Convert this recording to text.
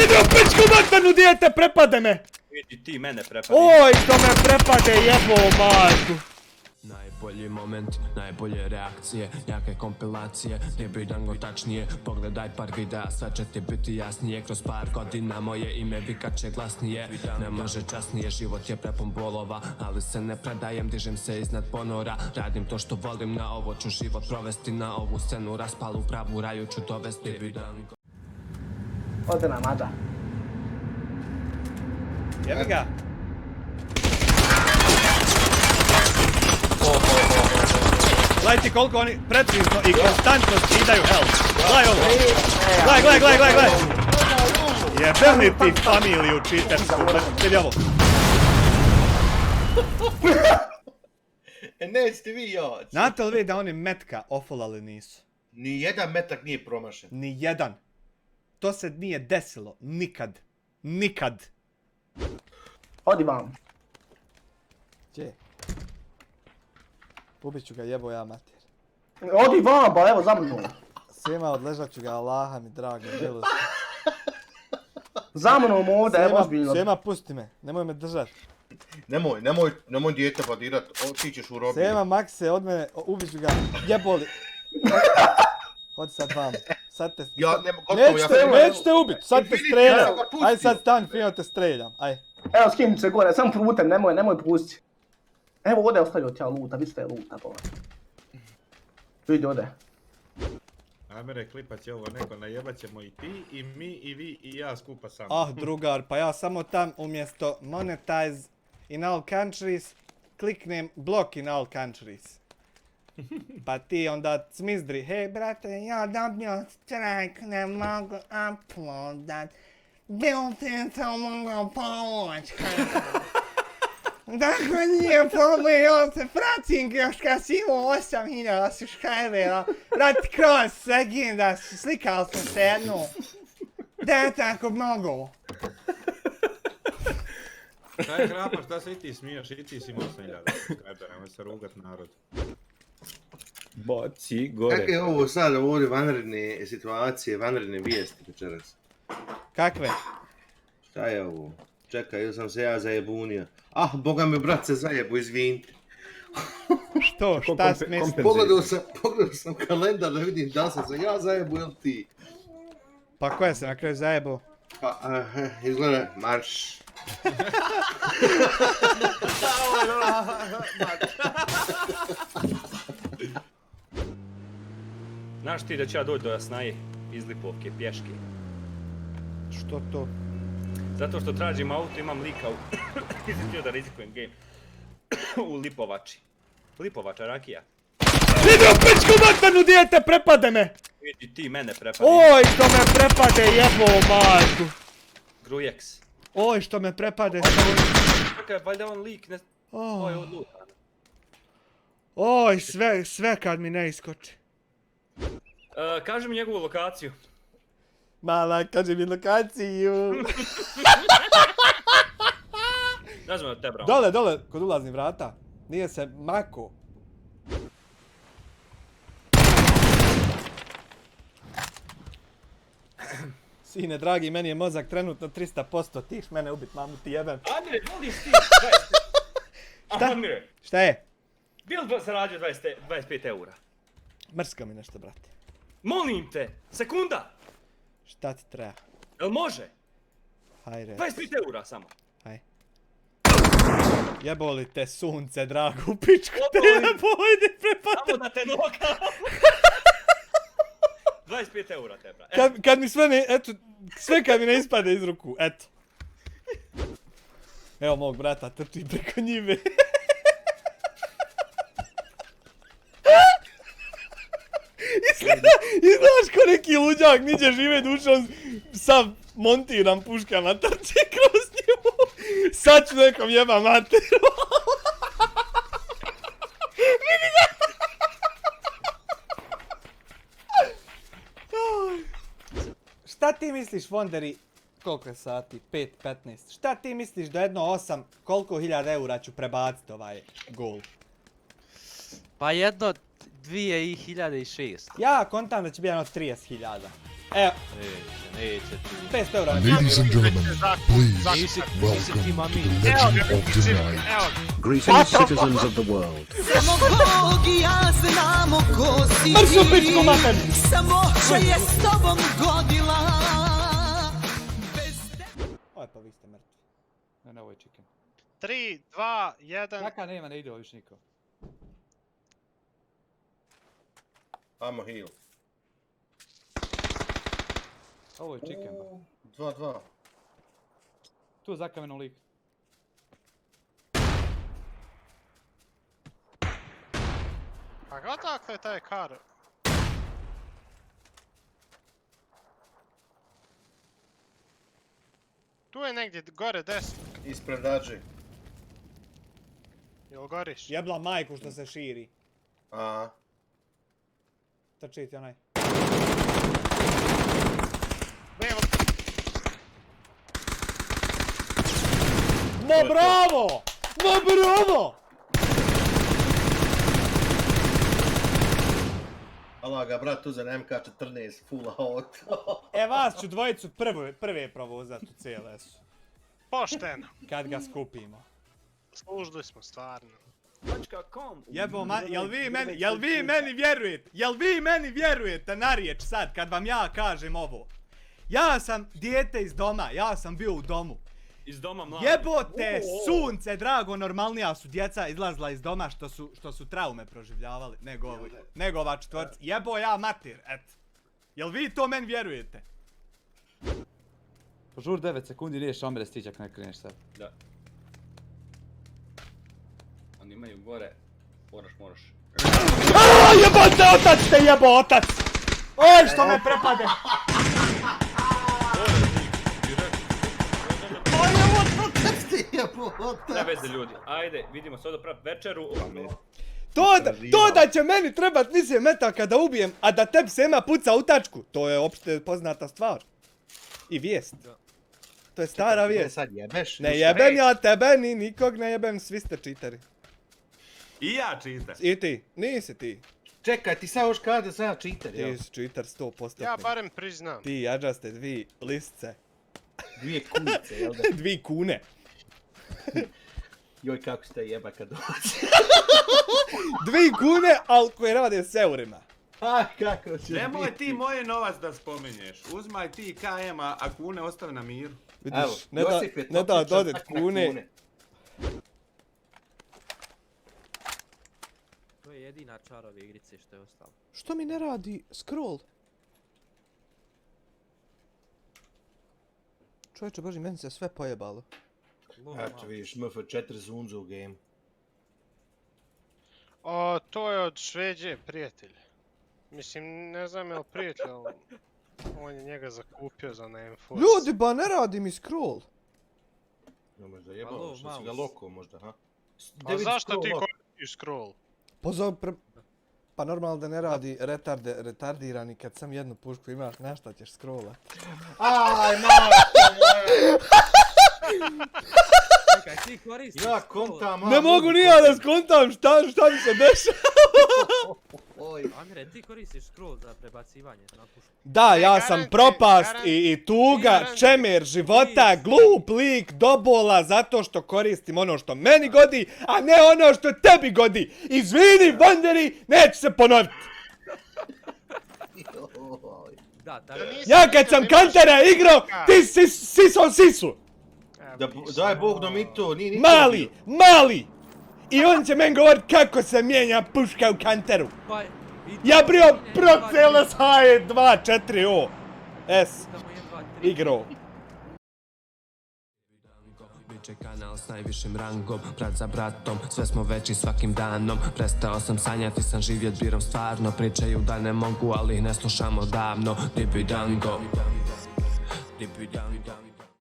Idi u pičku materinu, dijete, prepade me! Vidi ti mene prepadi. Oj, što me prepade, jebo majku! Najbolji moment, najbolje reakcije, jake kompilacije, ne bidango tačnije, pogledaj par videa, sve će ti biti jasnije, kroz par godina moje ime vikat će glasnije, ne može časnije, život je prepun bolova, ali se ne predajem, dižem se iznad ponora, radim to što volim, na ovo ću život provesti, na ovu scenu raspalu, pravu raju ću dovesti, bidango. Ode na mada. Jebi ga! Gledaj ti koliko oni precizno i konstantno skidaju health. Gledaj ovo. Gledaj. Jebel li ti familiju čitersku. Vidi ovo. Nećete vi jać. Znate li vi da oni metka ofolali nisu? Nijedan metak nije promašen. Nijedan. To se nije desilo. Nikad. Nikad. Odi vam. Gdje? Ubit ću ga, jebo ja mater. Odi vam, ba evo za mnom. Svima odležat ću ga, Allaha mi drago, bilo se. Za mnom ovdje, evo ozbiljno. Svima pusti me, nemoj me držat. Nemoj dijete padirat, otićeš u robiju. Svima Makse, od mene, ubit ću ga, jeboli. Hodi sad vam. Sad te... Ja, gotovo, Neću te ubit, sad te streljam. Aj sad stan, fino te streljam, aj. Evo skinut se gore, sam prutem, nemoj pusti. Evo ovdje ostavio tja luta, vi ste luta po vas. Vidi ovdje. Amere, klipat će ovo neko, najebat ćemo i ti, i mi, i vi, i ja skupa sam. Ah, drugar, pa ja samo tam umjesto monetize in all countries, kliknem block in all countries. Pa ti onda cmizdri, hej brate, ja dobio strajk, ne mogu uploadat. Bil ti to mogu pomoć, dakle nije problem, ja se pratim još kad si imao 8000 subscribera, rati kroz segunda, slikao sam se jednu. Da je tako mogu. Šta je hrapa, šta se i ti smiješ, i ti si imao 8000 subscribera, nemoj se rugat narod. Baci gore. Kakve je ovo sad ovdje vanredne situacije, vanredne vijesti večeras? Kakve? Šta je ovo? Čekaj, ili sam se ja zajebunio. Ah, boga mi brat se zajebu, izvinite. Što? Šta smisliš? Pogledao sam kalendar da vidim da sam se ja zajebu ili ti. Pa ko je se na kraju zajebao? Pa, izgleda, marš. Znaš ti da ću ja doći do Jasnaje iz Lipovke, pješke? Što to? Zato što tražim auto, imam lika u... Izgleda da rizikujem game. U Lipovači. Lipovača, rakija. Idi u pičku materinu, dijete, prepade me! Vidi ti mene prepadi. Oj, što me prepade, jebo majku! Grujeks. Oj, što me prepade. Čekaj, valjda on lik, ne... Ovo je odlutan. Oj, sve kad mi ne iskoči. Kaži mi njegovu lokaciju. Mala, kaži mi lokaciju. Ne znam od te, bravo. Dole, kod ulaznih vrata. Nije se mako. Sine, dragi, meni je mozak trenutno 300%, tiš mene ubit, mamu ti jebem. Andrej, voliš ti 20... Šta? Andrej, Šta je? bil zarađio 25 eura? Mrska mi nešto, brate. Molim te, sekunda! Šta ti treba? Jel može? Hajde. 25 eura samo. Haj. Jeboli te sunce, dragu pičku, te Jeboli. jebo, idi prepate. Samo da te noga. 25 eura te, bra. Kad mi sve ne, eto, sve kad mi ne ispade iz ruku, eto. Evo mog brata trči preko njive. Izgledaš ko neki luđak, niđe žive dušom, sav montiran puškama, trči kroz nju. Sad ću nekom jeba materu. Vidi ga! Šta ti misliš, Wonderi, koliko je sati? 5:15. Šta ti misliš da jedno 8, koliko hiljada eura ću prebaciti ovaj gol? Pa jedno 2006. Ja kontam da će biti jedno 30.000. Evo, Neće ti. 500 eura. Ladies and gentlemen, please Nisi welcome ti to mami. the legend of the night. Greetings, citizens of the world. Mršu pičku mater! Oj, pa vi ste mrtvi. Ne, ovo je chicken. 3, 2, 1. Jaka nema, ne ide ovo više niko. Amo heal. Ovo je chicken, ba. 2-2. Tu za kamenom lik. A odakle je taj kar? Tu je negdje gore desno. Ispred Rađi. Jel goriš? Jebla majku što se širi. A, Trči ti onaj. Evo, Ma bravo! Ma bravo! ala ga brat tu za MK14 full auto. E vas ću dvojicu prve provozat u CLS-u. pošteno. Kad ga skupimo. Služili smo stvarno. Jebo, jel vi meni vjerujete? Jel vi meni vjerujete na riječ sad kad vam ja kažem ovo? Ja sam dijete iz doma, ja sam bio u domu. Iz doma mladi. Jebote, sunce, drago, normalnija su djeca izlazila iz doma što su traume proživljavali, nego ova četvorca. Jebo ja mater, et. Jel vi to meni vjerujete? Požur 9 sekundi, nije šamere stići ako ne kreneš sad. Da. Oni imaju gore. Moraš. Aaaa, jebote, otac te jebo, otac! Oj, što me prepade! Ne veze ljudi, ajde, vidimo se ovdje pravi večeru. To da će meni trebat više metaka da ubijem, a da tebi Sema puca u tačku, to je opšte poznata stvar. I vijest. To je stara vijest. Sad jebeš? Ne jebem ja tebe, ni nikog ne jebem, svi ste čiteri. I ja čitam. I ti, nisi ti. Čekaj, ti sad još kada sam ja čiter, Ti si čiter 100%. Ja barem priznam. Ti jađaste dvi lisce. 2 kunice, jel da? 2 kune. Joj, kako ste jeba kad dođe. 2 kune, ali koje rade s eurima. Aj, kako će Nemoj biti. ti moje novac da spominješ. Uzmaj ti KM, a kune ostavi na miru. Vidiš, Evo, ne Josip je da topičan dodet tak na kune. To je jedina čar ove igrice što je ostalo. Što mi ne radi scroll? Čovječe boži, meni se sve pojebalo. Eto vidiš, MF4 zunzu u game. O, to je od Šveđe, prijatelj. Mislim, ne znam je li prijatelj, ali on je njega zakupio za na M4. Ljudi, ba ne radi mi scroll. No, možda jebao, Alo, što si ga mouse. loko možda, ha? A zašto ti koristiš scroll? Pa normalno da ne radi retardirani kad sam jednu pušku imaš, na šta ćeš scrollat? Aj, Čekaj, ti koristiš ja scroll. kontam, Ne mogu ni ja da skontam šta mi se dešava. Amire, ti koristiš scroll za prebacivanje na pušku. Da, ja sam propast i tuga, čemer života, glup lik do bola zato što koristim ono što meni godi, a ne ono što tebi godi. Izvini, Vanderi, neće se ponoviti. Da, da. Ja kad sam kantera igrao, ti si siso sisu. Daj Bog da mi to, nije Mali! I on će meni govorit kako se mijenja puška u kanteru. Pa, Ja brio pro CLS H2-4O S igrao. Biće kanal s najvišim rangom, brat za bratom, sve smo veći svakim danom. Prestao sam sanjati, sam živjet birom stvarno. Pričaju da ne mogu, ali ih ne slušamo davno. Dibidango.